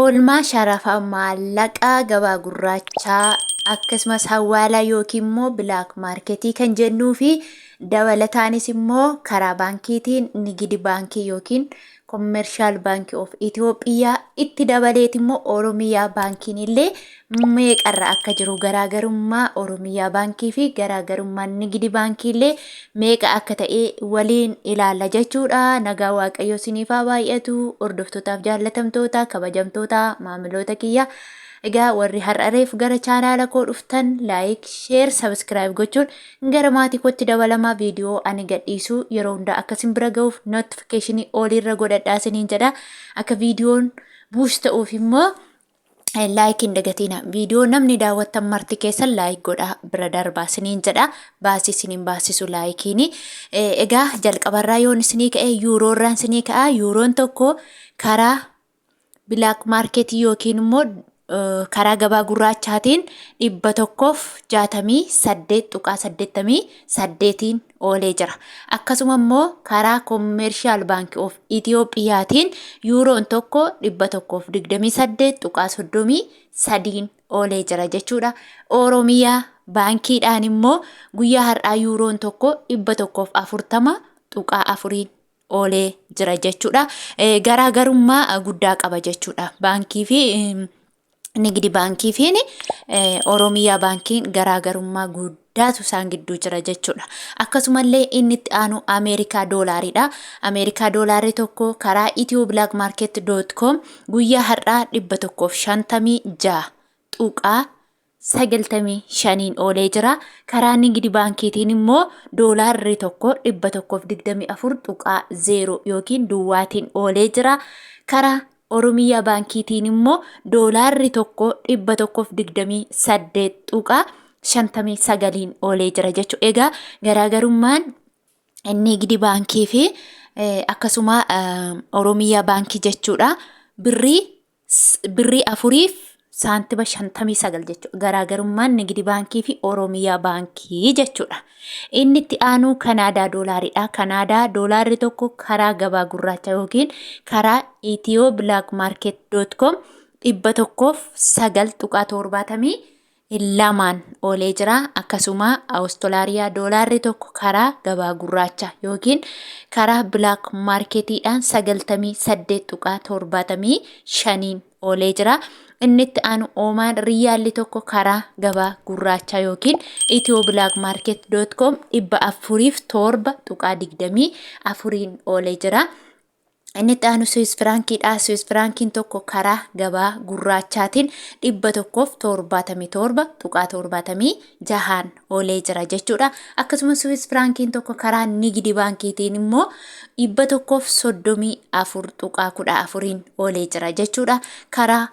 Oolmaa sharafa maallaqaa gabaa gurraachaa akkasumas hawaalaa yookiin immoo black marketii kan jennuu fi dabalataanis immoo karaa baankiitiin Nigidi Baankii yookiin Commercial Bank of Ethiopia, itti dabaleet immoo Oromiyaa Baankiin illee meeqarra akka jiru, garaagarummaa Oromiyaa Baankii fi garaagarummaan Nigidi Baankii illee meeqa akka ta'e waliin ilaalla jechuudha. Nagaa Waaqayyoo isiniif haa baay'atu, hordoftootaaf, jaallatamtoota, kabajamtoota, maamiloota kiyya. Egaa warri har'a reef gara chaanaala koo dhuftan, like, share, subscribe gochuun gara maatii kootti dabalamaa. Viidiyoo ani gadhiisu yeroo hundaa akkasin bira ga'uuf notificationii oliirra godhadhaa isiniin jedha. Akka viidiyoon buus ta'uuf immoo like hin dagatina. Viidiyoo namni daawwattan marti keessan like godhaa bira darbaa isiniin jedha. Baasii isiniin baasisu likeiini. Egaa jalqabarraa yoon isinii ka'e, yuuroorraan isinii ka'a. Yuuroon tokko karaa black marketii yookiin immoo karaa gabaa gurraachaatiin 168.88n oolee jira. Akkasuma immoo karaa Commercial Bank of Itiyoophiyaatiin yuuroon tokko 128.33n oolee jira jechuudha. Oromiyaa Baankiidhaan immoo guyyaa har'aa yuuroon tokko 140.4n oolee jira jechuudha. Garaagarummaa guddaa qaba jechuudha. Baankii fi Nigdi Baankii fi Oromiyaa Baankiin garaagarummaa guddaatu isaan gidduu jira jechuudha. Akkasumallee inni itti aanu Ameerikaa doolaariidha. Ameerikaa doolaarri tokko karaa ethioblackmarket.com guyyaa har'aa 156.95n oolee jira. Karaa Nigdi Baankiitiin immoo doolaarri tokko 124.0 yookiin duwwaatiin oolee jira. Karaa Oromiyaa Baankiitiin immoo doolaarri tokko 128.59n oolee jira jechuudha. Egaa garaagarummaan Nigdi Baankii fi akkasuma Oromiyaa Baankii jechuudha. Birrii 4 fi saantima 59 jechuudha. Garaagarummaan Nigdi Baankii fi Oromiyaa Baankii jechuudha. Inni itti aanu Kanaadaa doolaaridha. Kanaadaa doolaarri tokko karaa gabaa gurraacha yookiin karaa ethioblackmarket.com 109.72n oolee jira. Akkasuma Awustiraaliyaa doolaarri tokko karaa gabaa gurraacha yookiin karaa black marketiidhaan 98.75n oolee jira. Inni itti aanu Oomaan riyyaalli tokko karaa gabaa gurraachaa yookiin ethioblackmarket.com 407.24n oolee jira. Inni itti aanu Swiss firaankiidha. Swiss firaankiin tokko karaa gabaa gurraachaatiin 177.76n oolee jira jechuudha. Akkasumas Swiss firaankiin tokko karaa Nigdi Baankiitiin immoo 134.14n oolee jira jechuudha. Karaa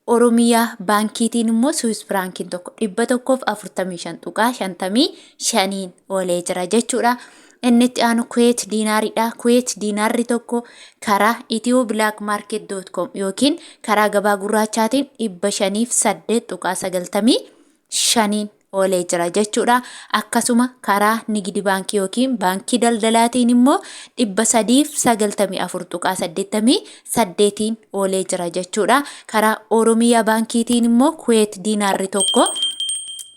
Oromiyaa Baankiitiin immoo Swiss firaankiin tokko 145.55n oolee jira jechuudha. Inni itti aanu Kuweet diinaariidha. Kuweet diinaarri tokko karaa ethioblackmarket.com yookiin karaa gabaa gurraachaatiin 508.95n oolee jira jechuudha. Akkasuma karaa Nigdi Baankii yookiin baankii daldalaatiin immoo 394.88n oolee jira jechuudha. Karaa Oromiyaa Baankiitiin immoo Kuweet diinaarri tokko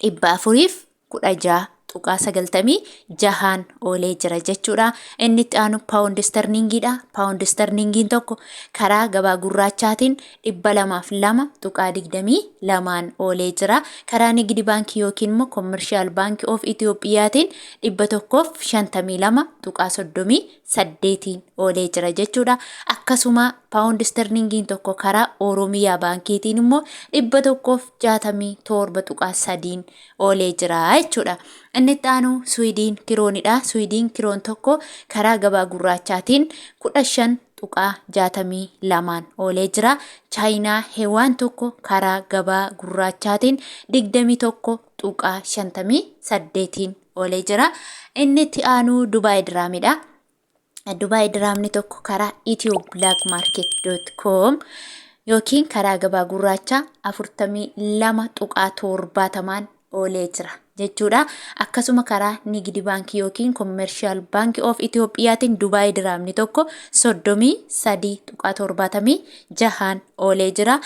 416.96n oolee jira jechuudha. Inni itti aanu paawundi sterlingiidha. Paawundi sterlingiin tokko karaa gabaa gurraachaatiin 202.22n oolee jira. Karaa Nigdi Baankii yookiin immoo Commercial Bank of Itiyoophiyaatiin 152.38n oolee jira jechuudha. Akkasuma paawundi sterlingiin tokko karaa Oromiyaa Baankiitiin immoo 167.3n oolee jira jechuudha. Inni itti aanu Swiidiin kiroonidha. Swiidiin kiroon tokko karaa gabaa gurraachaatiin 15.62n oolee jira. Chaayinaa yuwaan tokko karaa gabaa gurraachaatiin 21.58n oolee jira. Inni itti aanu Dubaay diraamidha. Dubaay diraamni tokko karaa ethioblackmarket.com yookiin karaa gabaa gurraachaa 42.70n oolee jira. jechuudha. Akkasuma karaa Nigidi Baankii yookiin Commercial Bank of Itoophiyaatiin Dubaay diraamni tokko 33.76n oolee jira.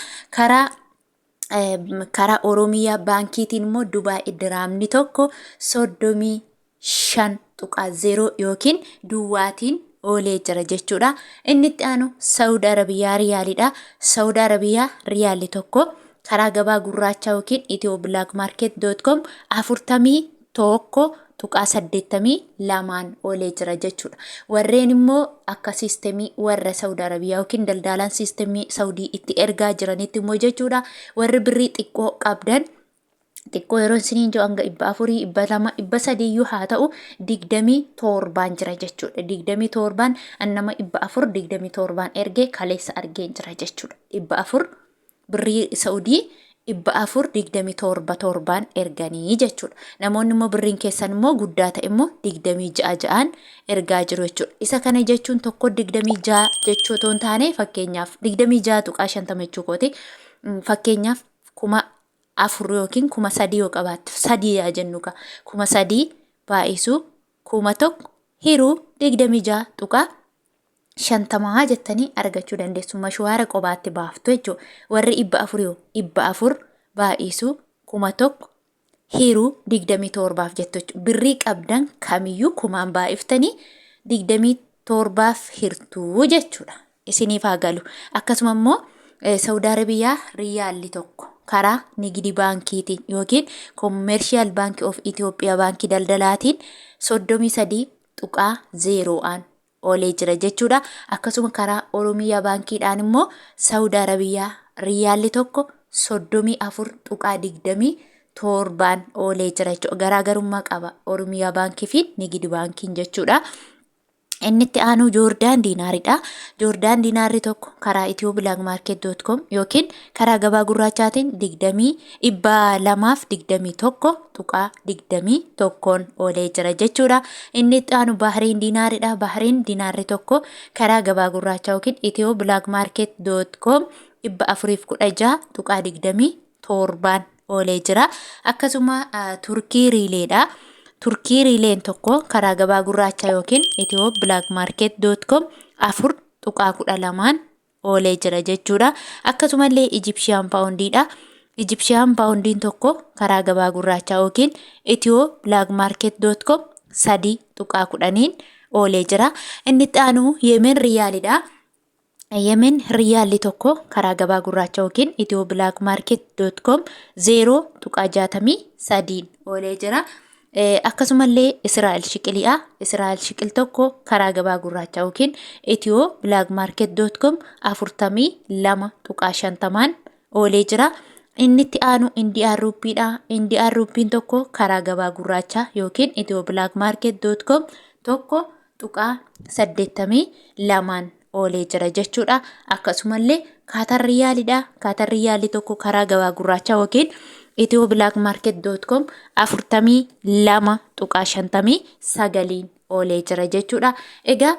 Karaa Oromiyaa Baankiitiin immoo Dubaay diraamni tokko 35.0 yookiin duwwaatiin oolee jira jechuudha. Inni itti aanu Saawud Arabiyaa Riyaalidha. Saawud Arabiyaa Riyaalli tokko karaa gabaa gurraachaa yookiin ethioblakmarket.com 41.82n oolee jira jechuudha. Warreen immoo akka siistemii warra Saawud Arabiyaa yookiin daldaalaan siistemii Saawudii itti ergaa jiranitti immoo jechuudha, warri birrii xiqqoo qabdan, xiqqoo yeroo isiniin jiru hanga 400, 200, 300 iyyuu haa ta'u, 27n jira jechuudha. 27n nama 400 27n ergee kaleessa argeen jira jechuudha. 400 birrii Saudii 400 27 torbaan erganii jechuudha. Namoonni immoo birriin keessan immoo guddaa ta'e immoo 26 ja'aan ergaa jiru jechuudha. Isa kana jechuun tokko 26 jechuu otoo hin taane, fakkeenyaaf 26.50 jechuu kooti. Fakkeenyaaf 4000 yookiin 3000 yoo qabaatte, sadii yaa jennu ka, 3000 baay'isuu 1000 hiruu 26.50 jettanii argachuu dandeessu. Mashwaara qobaatti baaftu jechuudha. Warri 400 yoo 400 baay'isuu 1000 hiruu 27f jettu jechuudha. Birrii qabdan kamiyyuu kumaan baay'iftanii 27f hirtuu jechuudha. Isiniif haa galu. Akkasuma immoo Saawud Arabiyaa riyaalli tokko karaa Nigidi Baankiitiin yookiin Commercial Bank of Ethiopia, baankii daldalaatiin 33.0n oolee jira jechuudha. Akkasuma karaa Oromiyaa Baankiidhaan immoo Saawud Arabiyaa riyaalli tokko 34.27n oolee jira jechuudha. Garaagarummaa qaba Oromiyaa Baankii fi Nigidi Baankiin jechuudha. Inni itti aanu Joordaan diinaaridha. Joordaan diinaarri tokko karaa ethioblakmarket.com yookiin karaa gabaa gurraachaatiin digdamii 221.21n oolee jira jechuudha. Inni itti aanu Bahriin diinaaridha. Bahriin diinaarri tokko karaa gabaa gurraachaa yookiin ethioblakmarket.com 416.27n oolee jira. Akkasuma Turkii riileedha. Turkii riileen tokko karaa gabaa gurraachaa yookiin ethioblakmarket.com 4.12n oolee jira jechuudha. Akkasumallee Ijipshiyaan paawundiidha. Ijipshiyaan paawundiin tokko karaa gabaa gurraachaa yookiin ethioblakmarket.com 3.10n oolee jira. Inni itti aanu Yemen riyaalidha. Yemen riyaalli tokko karaa gabaa gurraacha yookiin ethioblakmarket.com 0.63n oolee jira. Akkasumallee Israa'el shiqili'a. Israa'el shiqil tokko karaa gabaa gurraacha yookiin ethioblakmarket.com 42.50n oolee jira. Inni itti aanu Indiyaan ruuppiidha. Indiyaan ruuppiin tokko karaa gabaa gurraachaa yookiin ethioblakmarket.com 1.82n oolee jira jechuudha. Akkasumallee Kaatar riyaalidha. Kaatar riyaalli tokko karaa gabaa gurraachaa yookiin ethioblakmarket.com 42.59n oolee jira jechuudha. Egaa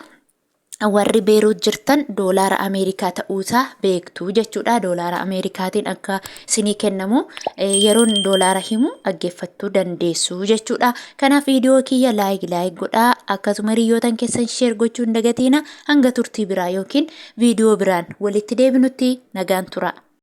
warri Beeruut jirtan doolaara Ameerikaa ta'uusaa beektu jechuudha. Doolaara Ameerikaatiin akka isinii kennamu yeroon doolaara himu dhaggeeffattuu dandeessu jechuudha. Kanaaf viidiyoo kiyya like like godhaa, akkasuma hiriyootan keessan share gochuu hin dagatiina. Hanga turtii biraa yookiin viidiyoo biraan walitti deebinutti nagaan tura.